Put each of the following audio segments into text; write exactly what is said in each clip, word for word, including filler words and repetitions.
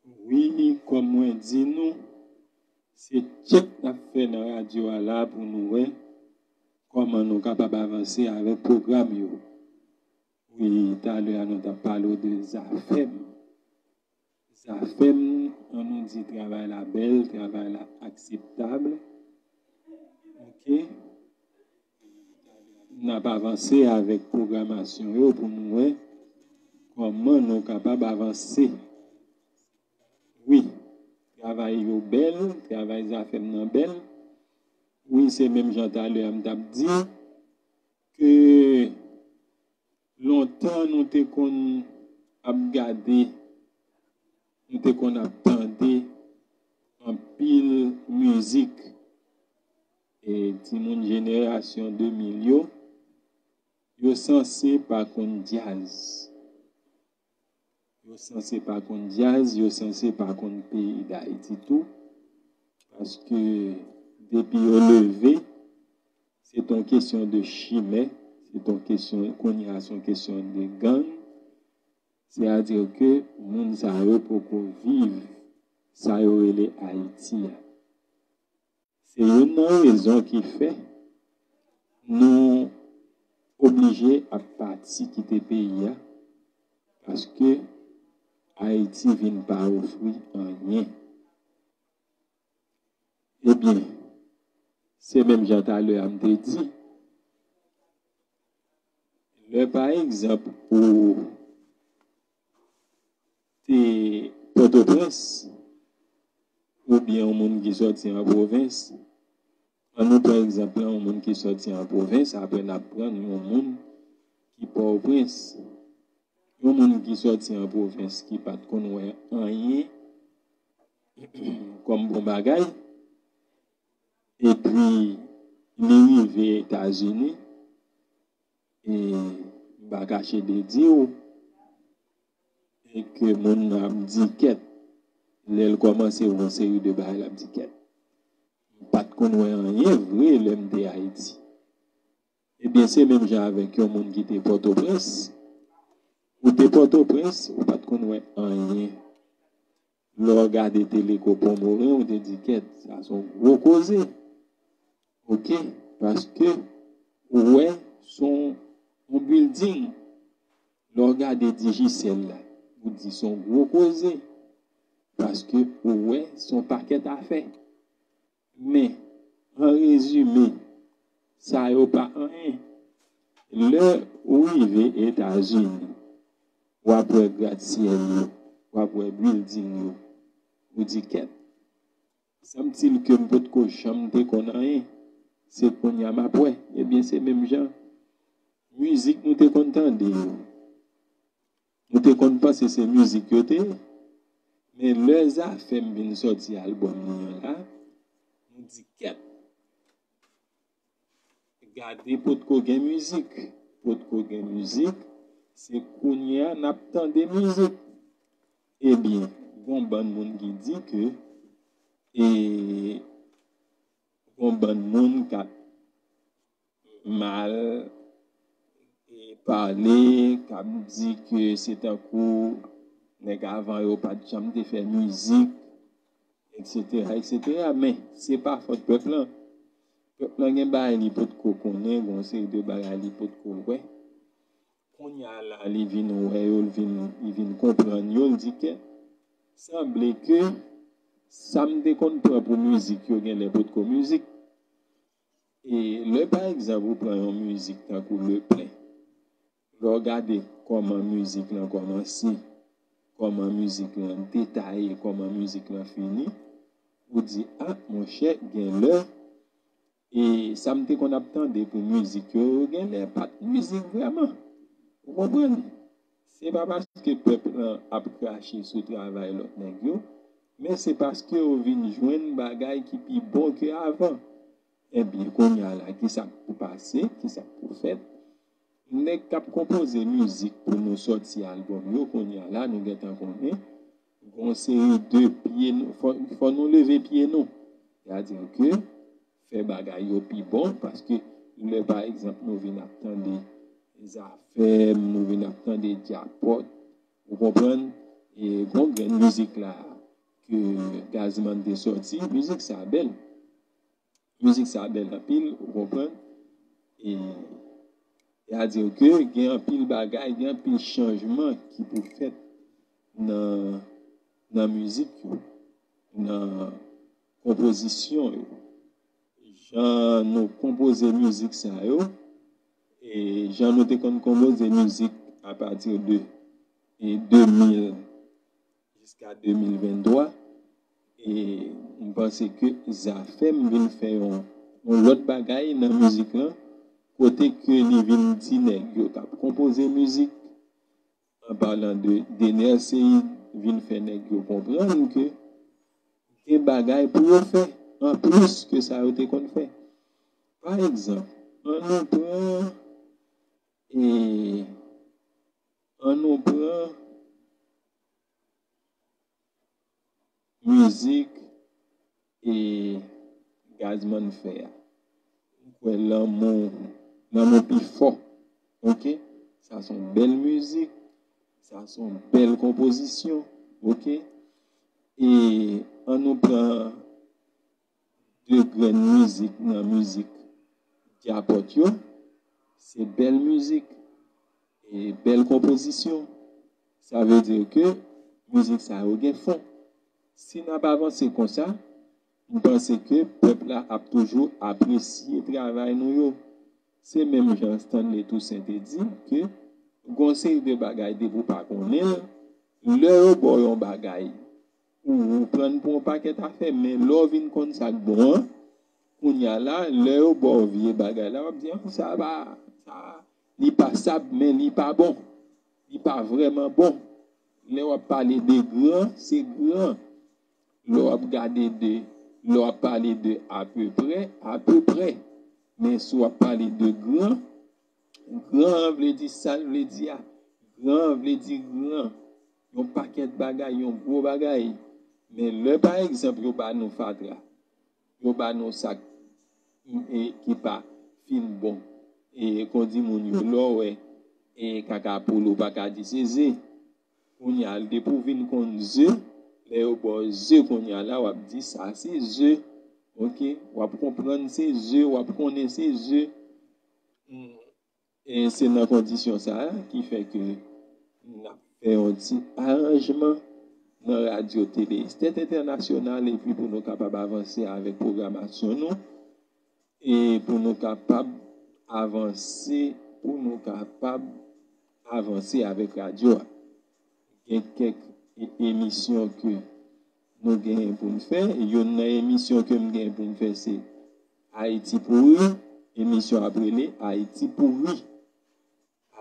Wi, kòm mwen di nou, se tchèk n ap fè nan radyo a la pou nou wè kòman nou kapab avanse avèk pwogram yo. Wi, talè a nou t ap pale w de Zafèm. Zafèm, an nou di travay la bèl, travay la akseptab. Oke. N ap avanse avèk pwogramasyon yo pou nou wè kòman nou kapab avanse. Wi, travay yo bèl, travay Zafèm nan bèl. Wi, se menm jan talè a m t ap di ke lontan nou te konn ap gade, nou te konn ap tande anpil mizik. E timoun jenerasyon de mil yo, yo sanse pa konn djaz. Yo sanse pa konn djaz, yo sanse pa konn peyi Dayiti tou. Paske depi yo leve, se t on kesyon de chimè, se t on kesyon, kounye a se yon kesyon de gang. Sètadi ke moun sa yo poko viv sa yo rele Ayiti a. Se youn nan rezon ki fè nou oblije ap pati kite peyi a, paske Ayiti vin pa ofri anyen. Ebyen, se menm jan talè a m te di, lè pa egzanp ou te Pòtoprens, oubyen yon moun ki sòti an pwovens, an nou pran egzanp lan, yon moun ki sòti an pwovens, apre n ap pran yon moun ki Pòtoprens. Yon moun ki sòti an pwovens ki pa t konn wè anyen kòm bon bagay, epi li rive Etazini, e m pa kache de di w, e ke moun nan ap di kèt, lè l kòmanse wè yon seri de bagay, l ap di kèt. M pa t konn wè anyen vre lè m te Ayiti. Ebyen, se menm jan avèk yon moun ki te Pòtoprens. Ou te Pòtoprens, ou pa t konn wè anyen. Lè w gade Teleco Pont Morin, ou te di, "Kèt, sa se yon gwo koze." Oke, paske ou wè se yon, yon building. Lè w gade Digicel la, ou di se yon gwo koze. Paske ou wè se yon pakèt afè. Men, an rezime, sa yo pa anyen. Lè ou rive Etazini, w ap wè gratsyèl yo, w ap wè building yo, ou di, "Kèt, sanble ke m potko janm te konn anyen, se kounye a m ap wè." Ebyen, se menm jan. Mizik nou te konn tande yo, nou te konn panse se mizik yo te ye. Men lè Zafèm vin sòti albòm li an la, nou di, "Kèt, gade, potko gen mizik, potko gen mizik, se kounye a n ap tande mizik." Ebyen, gon bann moun ki di ke, e, gon bann moun k ap mal, e, pale, k ap di ke se tankou nèg avan yo pa t janm te fè mizik, etsetera, etsetera. Men, se pa fòt pèp lan. Pèp lan gen bagay li potko konnen, gen yon seri de bagay li potko wè. Kounye a la, li vin wè yo, li vin, li vin konprann yo, li di ke sanble ke sa m te konn pran pou mizik yo genlè potko mizik. E lè, pa egzanp, ou pran yon mizik tankou Leplen, lè w gade kòman mizik lan kòmanse, kòman mizik lan detaye, kòman mizik lan fini, ou di, "A, monchè, genlè, e sa m te konn ap tande pou mizik yo, genlè pa t mizik vrèman." Ou konprann? Se pa paske pèp lan ap krache sou travay lòt nèg yo, men se paske yo vin jwenn bagay ki pi bon ke avan. Ebyen, kounye a la, ki sa k pou pase, ki sa k pou fèt? Nèg k ap konpoze mizik pou nou sòti albòm yo, kounye a la, nou gentan konnen, gon seri de pye nou, fò, fò nou leve pye nou. Sètadi ke fè bagay yo pi bon, paske lè, pa egzanp, nou vin ap tande Zafèm, nou vin ap tande Djapòt, ou konprann, e gon grenn mizik la, ke Gazman te sòti, mizik sa bèl. Mizik sa bèl anpil, ou konprann? E, sètadi ke gen anpil bagay, gen anpil chanjman ki pou fèt nan, nan mizik yo, nan konpozisyon yo. Jan nou konpoze mizik sa yo, e jan nou te konn konpoze mizik apati de, e de mil jiska de mil venntwa, e m panse ke Zafèm vin fè yon, yon lòt bagay nan mizik lan, kote ke li vin di nèg yo k ap konpoze mizik, an palan de Dener Ceïd, vin fè nèg yo konprann ke gen bagay pou yo fè anplis ke sa yo te konn fè. Pa egzanp, ann nou pran, e, ann nou pran mizik e Gazman fè a. M kwè lanmou, lanmou pi fò. Oke? Sa se yon bèl mizik, sa se yon bèl konpozisyon. Oke? E ann nou pran de grenn mizik nan mizik Djapòt yo, se bèl mizik e bèl konpozisyon. Sa vle di ke mizik sa yo gen fon. Si n ap avanse konsa, m panse ke pèp la ap toujou apresye travay nou yo. Se menm jan Stanley Toussaint te di ke gon seri de bagay depi w pa konnen l, lè yo ba w yon bagay, ou, ou pran l pou yon pakèt afè, men lè w vin konn sa k bon an, kounye a la, lè yo ba w vye bagay la, w ap di, ah, sa pa, sa, li pasab, men li pa bon. Li pa vrèman bon. Lè w ap pale de gran, se gran. Lè w ap gade de, lè w ap pale de apeprè, apeprè. Men si w ap pale de gran, gran an vle di sa l vle di a. Gran an vle di gran. Yon pakèt bagay, yon gwo bagay. Men lè, pa egzanp, yo ba nou fatra, yo ba nou sa k, e, ki pa fin bon. E, kon di moun yo, lè w wè, e, kaka poul, ou pa ka di se ze. Kounye a, depi w vin konn ze, lè yo ba w ze, kounye a la, w ap di, sa se ze. Oke? W ap konprann se ze, w ap konnen se ze. E se nan kondisyon sa a ki fè ke n ap fè yon ti aranjman nan radyo tele Estèt Entènasyonal, epi pou nou kapab avanse avèk pwogramasyon nou, e pou nou kapab avanse, pou nou kapab avanse avèk radyo a. Gen kèk e-, emisyon ke nou genyen pou n fè. Youn nan emisyon ke m genyen pou m fè, se Ayiti Pouri. Emisyon ap rele Ayiti Pouri.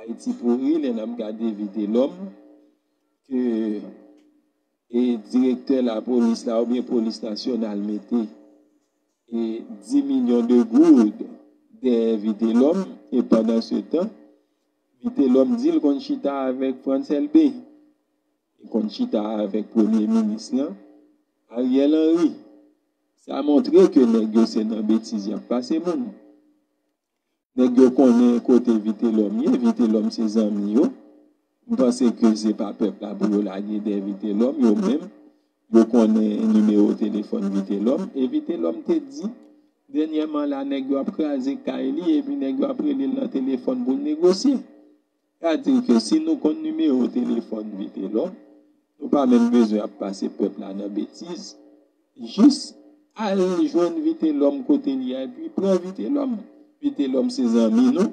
Ayiti Pouri, lè n ap gade Vitelhomme, ke, e, direktè lapolis la oubyen polis nasyonal mete, e, dis milyon de goud dèyè Vitelhomme, e pandan se tan, Vitelhomme di l konn chita avèk Frantz Elbé, li konn chita avèk premye minis lan, Ariel Henry. Sa montre ke nèg yo se nan betiz y ap pase moun. Nèg yo konnen kote Vitelhomme ye, Vitelhomme se zanmi yo. M panse ke se pa pèp la pou yo lage dèyè Vitelhomme, yo menm, yo konnen nimewo telefòn Vitelhomme. E Vitelhomme te di, dènyèman la, nèg yo ap kraze kay li, epi nèg yo ap rele l nan telefòn pou l negosye. Sa di ke si nou konn nimewo telefòn Vitelhomme, nou pa menm bezwen ap pase pèp la nan betiz. Jis al jwenn Vitelhomme kote li a, epi pran Vitelhomme. Vitelhomme se zanmi nou.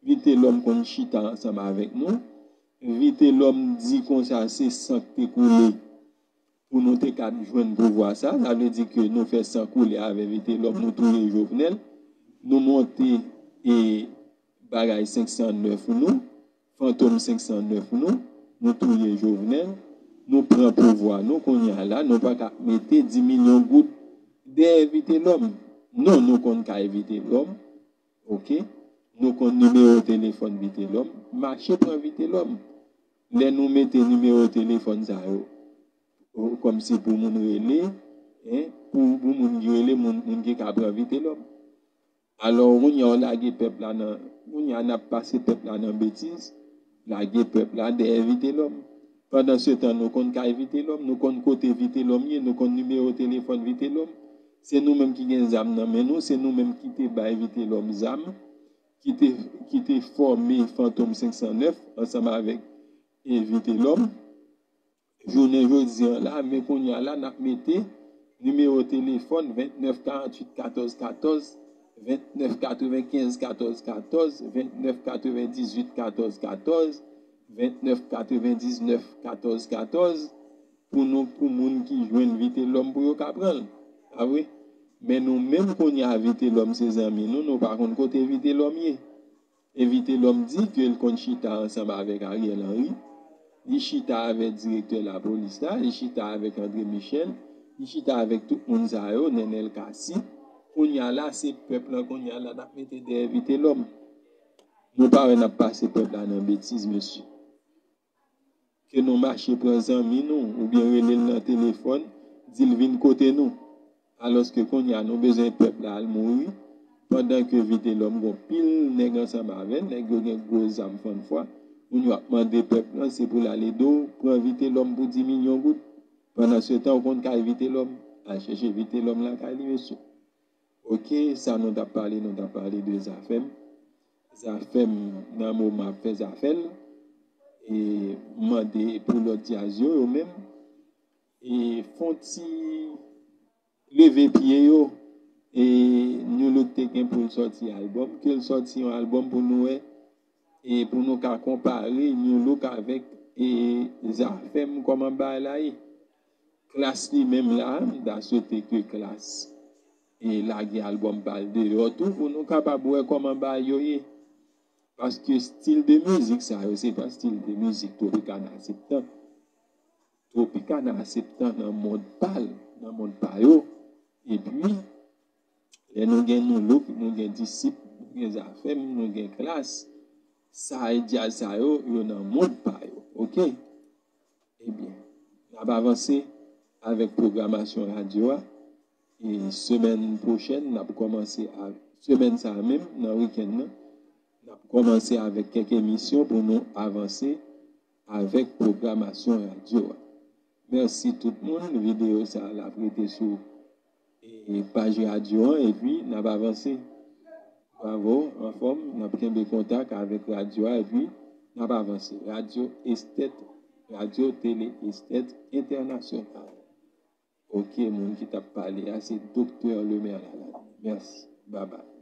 Vitelhomme konn chita ansanm avèk nou. Vitelhomme di konsa se san k te koule pou nou te ka jwenn pouvwa sa. Sa vle di ke nou fè san koule avè Vitelhomme, nou touye Jovenel, nou monte, e, bagay senk san nèf nou, fantom senk san nèf nou, nou touye Jovenel, nou pran pouvwa nou, kounye a la, nou pa ka mete dis milyon goud dèyè Vitelhomme. Non, nou konn kay Vitelhomme, oke? Nou konn nimewo telefòn Vitelhomme, mache pran Vitelhomme. Lè nou mete nimewo telefòn sa yo, o, kòmsi pou moun rele, en, pou, pou moun ki rele, moun, moun ki ka pran Vitelhomme. Alò, kounye a w lage pèp la nan, kounye a n ap pase pèp la nan betiz, lage pèp la dèyè Vitelhomme. Pandan se tan, nou konn kay Vitelòm, nou konn kote Vitelòm ye, nou konn nimewo telefòn Vitelòm. Se nou menm ki gen zam nan men nou, se nou menm ki te bay Vitelòm zam, ki te, ki te fòme Fantom senk san nèf ansanm avèk e Vitelòm. Jounen jodi an la, men kounye a la, n ap mete nimewo telefòn vennèf karanntuit katòz katòz, vennèf katrevenkenz katòz katòz, vennèf katrevendizuit katòz katòz, vennèf katrevendiznèf katòz katòz, pou nou, pou moun ki jwenn Vitelòm pou yo ka pran l. A wi. Men nou menm kounye a Vitelòm se zanmi nou, nou pa konn kote Vitelòm ye. E Vitelòm di ke l konn chita ansanm avèk Ariel Henry, li chita avèk direktè lapolis la, li chita avèk André Michel, li chita avèk tout moun sa yo, Nenel Cassy. Kounye a la, se pèp lan kounye a la n ap mete dèyè Vitelòm. Nou pa wè n ap pase pèp la nan betiz, mesye. Ke nou mache pran zanmi nou, oubyen rele l nan telefòn, di l vin kote nou. Alòske kounye a nou bezwen pèp la al mouri, pandan ke Vitelòm gon pil nèg ansanm avè l, nèg yo gen gwo zam fann fwa, moun yo ap mande pèp lan se pou l al ede w pran Vitelòm pou di milyon goud. Pandan se tan, ou konn kay Vitelòm, al chèche Vitelòm lakay li, mesye. Oke, sa nou t ap pale, nou t ap pale de Zafèm. Zafèm nan moman ap fè zafè l. E mande pou lòt djaz yo, yo menm. E fon ti leve pye yo. E Nu Look te gen pou l sòti albòm, ke l sòti yon albòm pou nou wè. E pou nou ka konpare Nu Look avèk e Zafèm kòman bagay la ye. Klass li menm la, m ta swete ke Klass e lage albòm pa l deyò tou pou nou kapab wè kòman bagay yo ye. Paske stil de mizik sa yo, se pa stil de mizik Tropicana Septan. Tropicana Septan nan mond pa l, nan mond pa yo. Epi, lè nou gen Nu Look, nou gen Disip, nou gen Zafèm, nou gen Klass, sa e djaz sa yo, yo nan mond pa yo. Oke? Ebyen, n ap avanse avèk pwogramasyon radyo a. E semèn pwochèn, n ap kòmanse a, semèn sa a menm, nan wikenn nan, n ap kòmanse avèk kèk emisyon pou nou avanse avèk pwogramasyon radyo a. Mèsi tout moun. Videyo sa a l ap rete sou e paj radyo an, epi n ap avanse. Bravo, anfòm, n ap kenbe kontak avèk radyo a, epi n ap avanse. Radyo Estèt, Radyo Tele Estèt Entènasyonal. Oke, moun ki t ap pale a, se Doktè Lemaire Lalane. Mèsi. Babay.